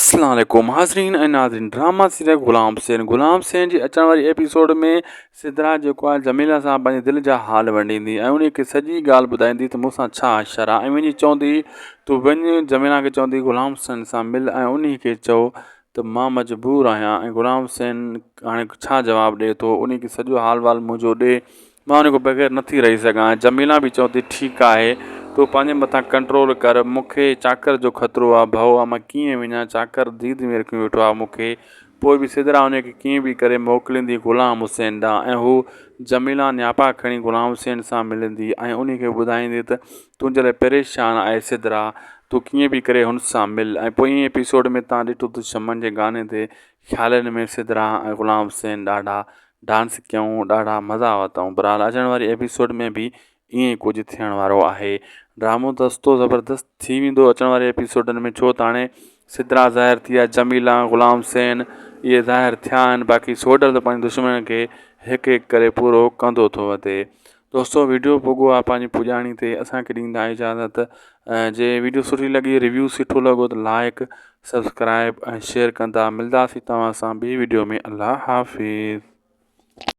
اسلام عليڪم حاضرين ۽ ناظرين ڊراما سيريل غلام حسين غلام حسين جي اچڻ واري ايپيسوڊ ۾ سدرا جيڪو آهي جميلا سان پنهنجي دل جا حال ونڊيندي ۽ ان کي سڄي ڳالهه ٻڌائيندي ته مون سان ڇا حشر آهي ۽ وڃي چوندي تون وڃ جميلا کي چوندي غلام حسين سان مل ۽ ان کي چئو ته مان مجبور آهيان ۽ غلام حسين هاڻي ڇا جواب ڏئي ٿو ان کي سڄو حال وال منهنجو ڏي مان ان کان بغير نٿي رهي سگهان. جميلا به چوي ٿي ٺيڪ آهي، تون پنهنجي مٿان ڪنٽرول ڪر، مون کي چاڪر جو خطرو آ، ڀؤ آ، مان ڪيئن وڃان، چاڪر ديد ۾ رکيون ويٺو آ مون کي. پوء به سدرا ان کي ڪيئن به ڪري موڪليندي غلام حسين ڏانهن ۽ هو جميلا نياپا کڻي غلام حسين سان ملندي ۽ ان کي ٻڌائيندي ته تنهنجي لاء پريشان آهي سدرا، تون ڪيئن به ڪري هن سان مل ۽ پوئين ايپيسوڊ ۾ تان ڏٺو ته شمن جي گاني تي خيالن ۾ سدرا ۽ غلام حسين ڏاڍا ڊانس ڪيائون ڏاڍا مزا ورتائون بھرحال اچڻ واري ايپيسوڊ ۾ به ائين ئي ڪجهه ٿيڻ وارو آهي ڊرامو دستو زبردست ٿي ويندو اچڻ واري ايپيسوڊن ۾ ڇو ته هاڻي سدرا ظاهر ٿي ويا جميلا غلام حسين اهي ظاهر ٿيا آهن باقي سوڍل ته پنهنجي دشمنن کي هڪ هڪ ڪري پورو ڪندو ٿو وڌي دوستو ويڊيو پڳو آهي پنهنجي پڄاڻي تي اسانکي ڏيندا اجازت جي ويڊيو سٺي لڳي ريويو سٺو لڳو ته لائڪ سبسڪرائب ۽ شيئر ڪندا ملداسين توهان سان ٻي ويڊيو ۾ الله حافظ.